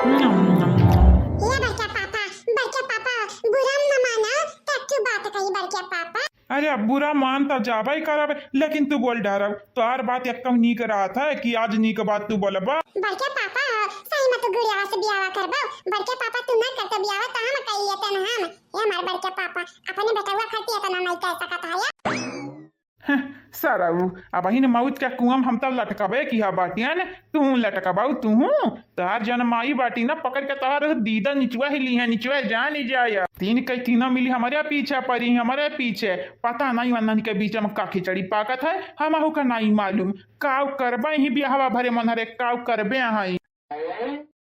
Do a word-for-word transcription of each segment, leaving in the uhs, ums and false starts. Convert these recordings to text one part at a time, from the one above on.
हे बड़का पापा, बड़का पापा, बुरा न माना, त तू बात कही बड़का पापा। अरे, अब बुरा मान त जाबे करब, लेकिन तू बोल डरब, तोहार बात एकदम नीक रहत है कि आज नीक बात तू बोलबा। बड़का पापा, सही में तू गुड़िया से बियाह करबो? बड़का पापा, तू ना करते बियाह, त हम कही लेते ना हम। ये हमार बड़का पापा, अपने बेटवा खातिर इतना नहीं कर सकत है या? सरऊ, अबहिन मौत के कुआं में हम तब लटकबे किहा बाटियन, तू लटकबऊ तू। तोहार जौन माई बाटी ना, पकड़ के तोहार दीदा निचवा ही ली है, निचवा जान ही जाया। तीन कई तीनों मिली हमरे पीछे परी, हमरे पीछे। पता नहीं वन्नन के बीच में का खिचड़ी पाकत है, हमहू का नहीं मालूम। काव करबे ही बियाहवा भरे मनहरे, काव करबे हैं।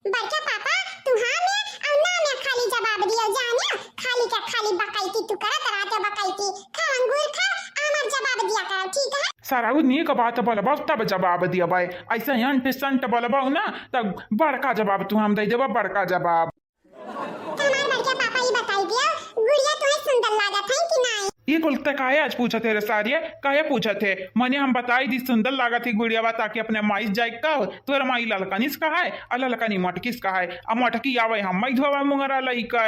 बड़का पापा, तू हाँ में और ना में खाली जवाब दियो, जानियो, खाली का खाली बकैती तू करत रहते, बकैती। खा अंगूर खा, हमार जवाब दिया करो, ठीक है? सरऊ नीक बात बोलबो तब जवाब दियबे, ऐसे अंट संट बोलबो ना तब बड़का जवाब तू हम दे देबो, बड़का जवाब। तो हमार बड़का पापा, ई बताई दियो, गुड़िया तुम्हें सुंदर लागत है कि नहीं? ई कुल ते काहे आज पूछत है रे सारिया, काहे पूछत है? मने हम बताई दी सुंदर लागत है गुड़िया बा, ताकि अपने माई से जाए का हो, तोर माई ललकनिस का है, आ ललकनी मटकिस का है, आ मटकी आवे हम मई धोवे मुंगरा लइका।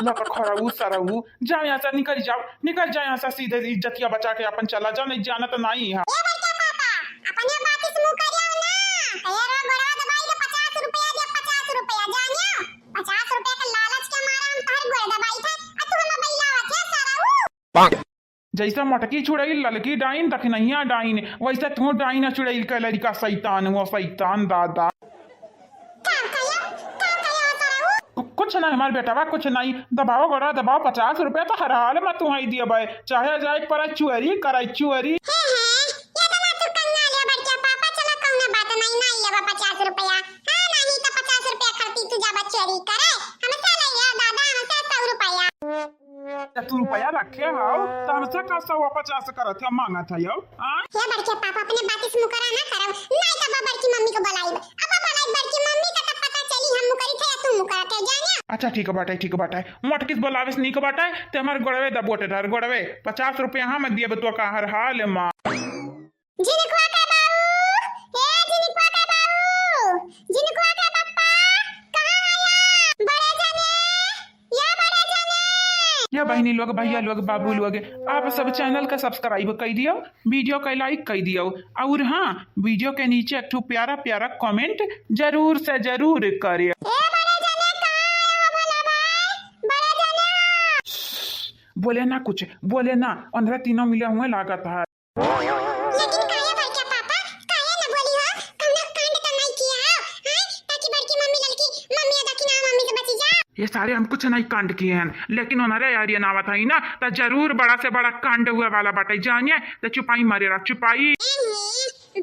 ललखरऊ सरऊ, जा यहाँ से निकल जाओ, निकल जा यहाँ से, सीधे इज्जतिया बचा के अपन चला जा, नहीं जाना तो नहीं है। ए बड़का पापा, अपने बात से मुंह करियो ना, कहे रो गोड़वा दबाई के पचास रुपया दे, पचास रुपया, जानियो। पचास रुपया के लालच के मारे हम तोहर गोड़ दबाई थे, आ तू हमें बइलावत है, सरऊ। जैसे मटकी छुड़ैल ललकी डाइन, दखिनैया डाइन, वैसे तू डाइन छुड़ैल के लड़का शैतान हुआ, शैतान दादा। का कहे, का कहे हो सरऊ? कु-, कुछ नहीं हमार बेटवा, कुछ नहीं। दबाओ गोड़ा दबाओ, पचास रुपया तो हर हाल में तू ही दिए भाई, चाहे जाए पर चुअरी करे चुअरी। हे, हे, ये तो ना तू कंगाल है बड़का पापा, चलो कौनो बात नहीं, नहीं लेबा पचास रुपया। हाँ, नहीं तो पचास रुपया खर्ची तू जाबा चोरी करे। हमसे ले लियो दादा, हमसे सौ रुपया। त तू रुपया रखे हो, त हमसे का सौ पचास करत है, मांगत है यो? हाँ? हे बड़के पापा, अपने बात से मुकरा ना करो, नहीं तो बड़की मम्मी को बुलाइब। अब बुलाइब बड़की मम्मी का, तब पता चली हम मुकरी थे या तू मुकरा थे, जानिया? अच्छा, ठीक बाटे, ठीक बाटे। मोटकिस बुलावे से नीक बाटे, ते हमार गोड़वे दबोटे धर, गोड़वे। पचास रुपया हम दिए बतुआ का हर हाल मा। झिनकुआ के बाऊ, ए झिनकुआ के बाऊ, झिनकुआ के पप्पा, कहाँ हया? बड़े जने, या बड़े जने। या बहिनी लोग, भैया लोग, बाबू लोग, आप सब channel का subscribe कइ दियो, video का like कइ दियो, और हाँ, video के नीचे एक ठो प्यारा प्यारा comment जरूर से जरूर करियो। ए बड़े जने, कहाँ आया हो भला भाई? बड़े जने। बोले ना कुछ, बोले ना, अंधरा तीनों मिले हुए लागत है। लेकिन काहे बड़के पापा, काहे न बोली हो? कौनो कांड तो नहीं किया हो, हैं? ताकि बड़की मम्मी, लड़की मम्मी या दखिना मम्मी से बची जा। ये सारे हम कुछ नहीं कांड किए हैं, लेकिन उन्हरे यारियन आवत है ना, त जरूर बड़ा से बड़ा कांड हुए वाला बाटे, जानिए, त चुपाई मारे रहा, चुपाई। ए,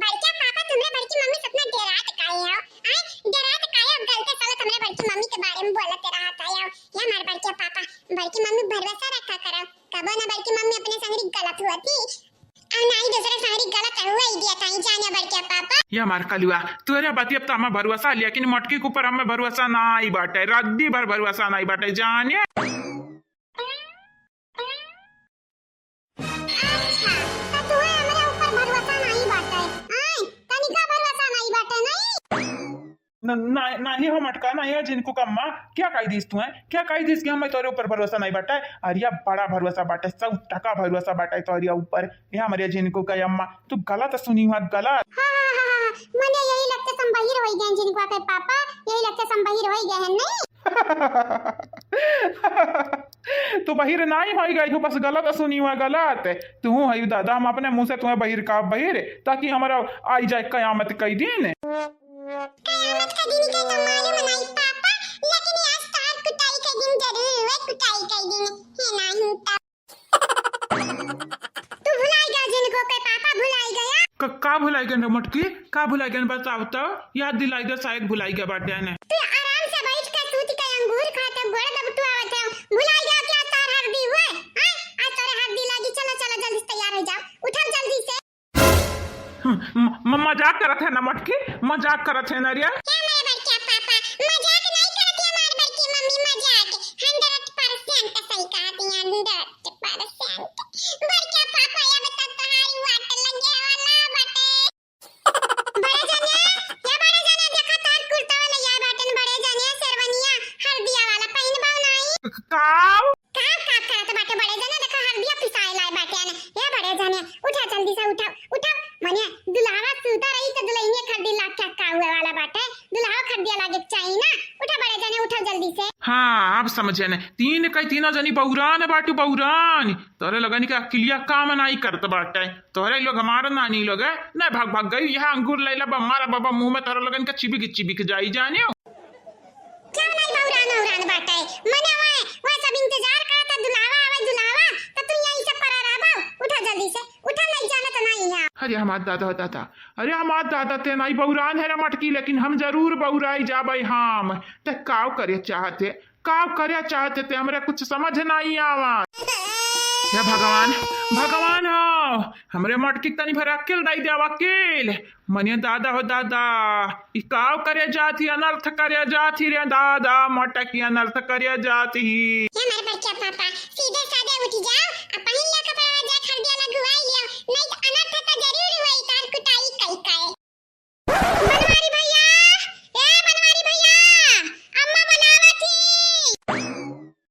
बड़के पापा, तुमरे बड़की मम्मी से इतना डेरात काहे हो, हैं? डेरात काहे हो? गलते सलत हमरे बड़की मम्मी के बारे में बोलत रहत है हो। ये हमार बड़के पापा, बड़की मम्मी भरोसा रखा करो, कबो ना बड़की मम्मी अपने संगरी गलत हुआ थी। अब नाही दूसरे सारी गलत हुआ ही दिया ताई जाने बड़के पापा। ये हमार कलुआ, तोरे बाती अब तो हमें भरोसा, लेकिन मोटकी के ऊपर हमें भरोसा नाही बाटे, रद्दी भर भरोसा नाही बाटे, जाने। अच्छा, तो तुम्हें हमारे ऊपर भरोसा नाही बाटे, आय, तनिका भरोसा नाही बाटे, नहीं? न-, ना-, नाही हो मटका, नाही हो झिनकू कम्मा, क्या कही दिस तू, हैं? क्या कही दिस कि हमें तोरे ऊपर भरोसा नाही बाटे? अरे, बड़ा भरोसा बाटे, सौ टका भरोसा बाटे तोरे ऊपर। ये हमारे झिनकू का अम्मा, तू गलत सुनी हुआ, गलत। हाँ, हाँ, हाँ, हाँ, मने यही लगते से हम बहिर होई गए झिनकुआ के पापा, यही लगते से हम बहिर होई गए हैं, नहीं? तू बहिर नाही होई गई हो, बस गलत सुनी हुआ, गलत। तू है दादा, हम अपने मुंह से तुम्हें बहिर का बहिर, ताकि हमारा आई जाए कयामत कई दिन। कयामत का दिन के तो मालूम नहीं पापा, लेकिन आज तार कुटाई का दिन जरूर हुए, कुटाई का दिन है नहीं तो। तू भुलाई गया झिनकू के पापा, भुलाई गया। क-, का भुलाई गया रे मोटकी? का भुलाई गया बताओ तो? याद दिलाई दे, शायद भुलाई गया बाटे ने। तू आराम से बैठ के सूत के अंगूर खा के गोड़ दबतुआवत है। भुलाई गया क्या तार हरदी हुए? हाँ? आज तोरे हरदी लागी। चलो, चलो, जल्दी से तैयार हो जाओ। उठो जल्दी से। हम्म, म-, म-, मजाक करत है ना मटकी, मजाक करत है ना रे। क्या हमारे बड़के पापा, मजाक नहीं करत है हमारे बड़की मम्मी, मजाक hundred percent सही कहत है, hundred percent। बड़के पापा, ये बता तुम्हारी वाट लगे वाला बटे। बड़े जने, ये बड़े जने, देखा तार कुर्ता वाला ये बटन बड़े हाँ, अब समझे न। तीन कई तीनों जनी बौरान बाटू, बौरान। तोहरे लोगन के अकिलिया काम नाई करत बाटे। तोहरे लोग हमार नानी लोग है। न भाग भाग गई, यहाँ अंगूर लैला बा, मारा बाबा मुँह में, तोहरे लोगन के चिबिक चिबिक जाई जानियो। क्या नाई बौरान औरान बाटे? मने वह, वह सब इंतजार करत है, दुल्हावा आवे, दुल्हावा, त तू यही सब करा रहबो। उठा जल्दी से, उठा, नहीं जाना त नहीं यहाँ। अरे हमार दादा हो दादा, अरे हमार दादा, ते नाई बौरान है रे मटकी, लेकिन हम जरूर बौराई जाबे हम। ते काव करे चाहते, काव करे चाहते ते, हमरा कुछ समझ नाई आवा। हे भगवान, भगवान हो, हमरे मटकी तनी भर अक्ल दई देव, अक्ल। मने दादा हो दादा, ई काव करे जात ही, अनर्थ करे जात ही रे दादा, मटकी अनर्थ करे जात ही। हे हमारे बड़के पापा, सीधे साधे उठ जाओ, आ पहिन लो कपड़ा, जा खरीदिया लगवाई लियो, नहीं तो अनर्थ तो जरूर होई, तार कुटाई कई कई। बनवारी भैया, ए बनवारी भैया, अम्मा बुलावत ही।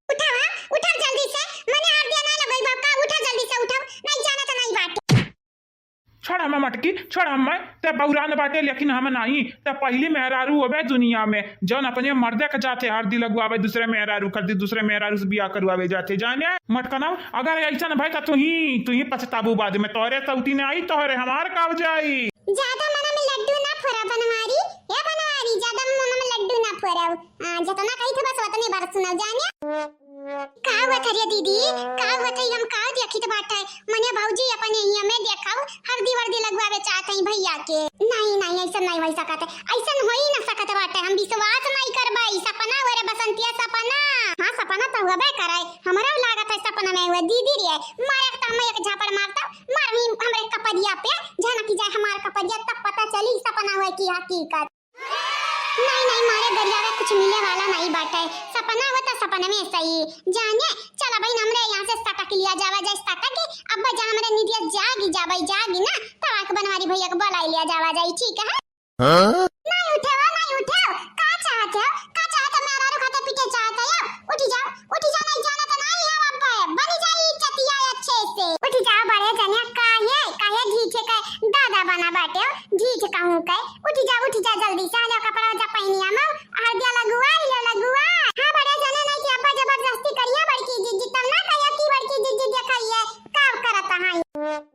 उठावा, उठा जल्दी से, मने हरदिया ना लगई बा का, उठा जल्दी से, उठा, नहीं जाना तो नहीं बाटे। छोड़ हमें मटकी, छोड़ हमें, ते बौरान बाटे लेकिन हम नहीं, ते पहली मेहरारू होबे दुनिया में, जौन अपने मर्दे के जाते हरदी लगवावे, दूसरे मेहरारू कर दी, दूसरे मेहरारू से बियाह करवावे जाते, जाने मटकनऊ, अगर ऐसन भाई तो तू ही, तू ही पछताबू बाद में, तोहरे सौती ने आई, तोहरे हमार काव जाई। ज्यादा मना में लड्डू ना फोरा बनवारी, ए बनवारी, ज्यादा मना में लड्डू ना फोरा। आ, जतना कही थे बस उतने बार सुनाओ जानिया। का हुआ था रे दीदी, का हुआ था, हम का देखित बाटे? मने भौजी अपने हिया में देखाओ, हरदी वर्दी लगवावे चाहत हई भैया के। नहीं, नहीं, ऐसन नहीं हो सकत है, ऐसन हो ही ना सकत बाटे, हम विश्वास नहीं करबे। सपना हुआ रे बसंतिया, सपना। हाँ, सपना तो हुआ बे करे, हमरा लागत है सपना में हुआ दीदी रे, मारे के तो हम एक झापड़ मारता, मार ही हमरे कपड़िया पे, झनकी जाए हमार कपड़िया, तब पता चली सपना हुआ की हकीकत। नहीं, नहीं, मारे गरियावे कुछ मिले वाला नहीं बाटे। सपना हो तो सपन में सही। जाने, चला बहिन, हमरे यहाँ से सटक लिया जावा जाए, सटक। अब जा हमरे निदिया जागी जावे, जागी ना, तब आके बनवारी भैया के बुलाई लिया जावा जाए, ठीक है? हाँ? नहीं उठे हो, नहीं उठे हो। का चाहते हो? का चाहते हो? मेहरारू खाते पीटे चाहते हो? उठ जाओ, उठ जाओ, नहीं जाना तो नहीं है वहाँ पे। बनी जाए इज्जतिया अच्छे से। उठ जाओ बड़े जनिया, काहे, काहे ढीठे के दादा बना बाटे हो? ढीठ कहूँ के। उठ जा, उठ जा जल्दी से, आ लो कपड़ा जा पहिनिया में, हरदिया लगुआ, ये लगुआ। हाँ, बड़े जने नहीं कि अब्बा जबरदस्ती करिया बड़की जीजी, तब ना कहिया कि बड़की जीजी देखा ये का करत है।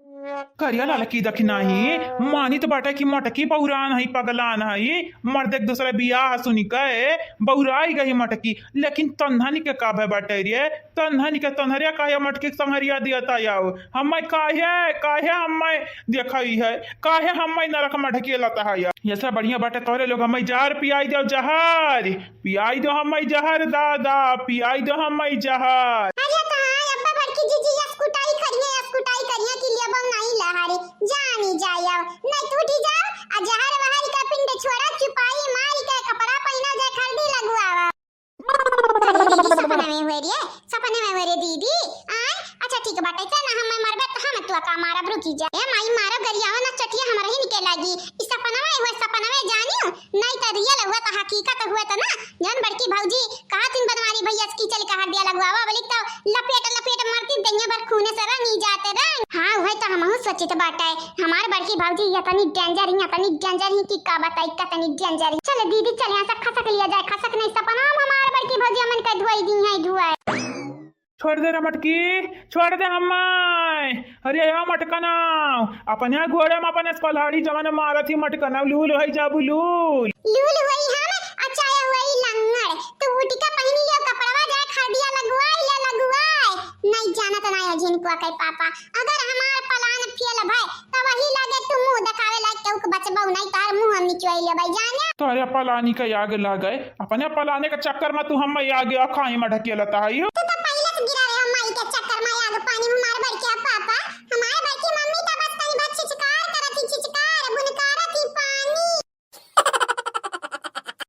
करिया लाल की दखिनाही, मानित बाटे कि मटकी बौरान है, पगलान है, मर्दे के दूसरे बियाह सुनी के बौराई गई मटकी, लेकिन तन्हन के का भय बाटे रे? तन्हन के तन्हरिया काहे मटकी के संहरिया दिया ता आओ? हम्मे काहे, काहे हम्मे देखई है, काहे हम्मे नरक में ढकेलत है? ऐसे बढ़िया बाटे तोहरे लोग हम्मे जहर पियाई देव, जहर पियाई देव हम्मे जहर दादा, पियाई देव हम्मे जहर। अरे तो हाँ, अब्बा बड़की जीजी यस कुटाई करिए, यस कुटाई करिए कि लेबो नहीं लहरे, जानी जाए, नहीं टूटी जाओ, आ जहर वहर का पिंड छोड़ा, चुपाई मारी के कपड़ा पहिना जाए, खरदी लगुआवा। अरे दीदी, सपना में हुए रे, सपना में हुए रे दीदी। आय, अच्छा ठीक बाटे, चल ना, हम मरबे त हम तुआ का मारब, रुकी जा। ए माई, मारो गरियावा ना चटिया, हमरा ही निके लागी। ई सपना में हुए, सपना में जानियो, नहीं त रियल हुआ त हकीकत हुआ त ना। जौन बड़की भौजी कहा थिन बनवारी भैया से कि चल के हरदिया लगवावा, बोली त लपेट लपेट मरती, दहिया भर खूने से रंगी जाते रंग। हाँ, वही त हमहू सोचित बाटे। हमार बड़की भौजी इतनी danger ही, इतनी danger ही कि का बताई, कितनी danger ही। चल दीदी, चल यहाँ से खसक लिया जाए, खसक नहीं सपना में हमार बड़की भौजी हमन के धुआई दी है, धुआई। छोड़ दे रे मटकी, छोड़ दे हम्मे। अरे या मटकना, अपने घोड़े में अपने पल्हाड़ी जवन मारत ही मटकना, लूल होई जाबू लूल। लूल होई हम, अच्छा या होई लंगड़। तू उठ के पहिन लियो कपड़वा, जाए खरदिया लगुआई या लगुआई। नहीं जानत नहीं है झिनकुआ के पापा। अगर हमार plan fail भय, त वही लागे तू मुंह देखावे लायक केहू के बचबऊ नहीं, तार मुंह हम निचोई लेबै, जाने? तोहरे पलानी के आग लागे, अपने पलाने के चक्कर में तू हम्मे आगे अखाई में ढकेलत हई। त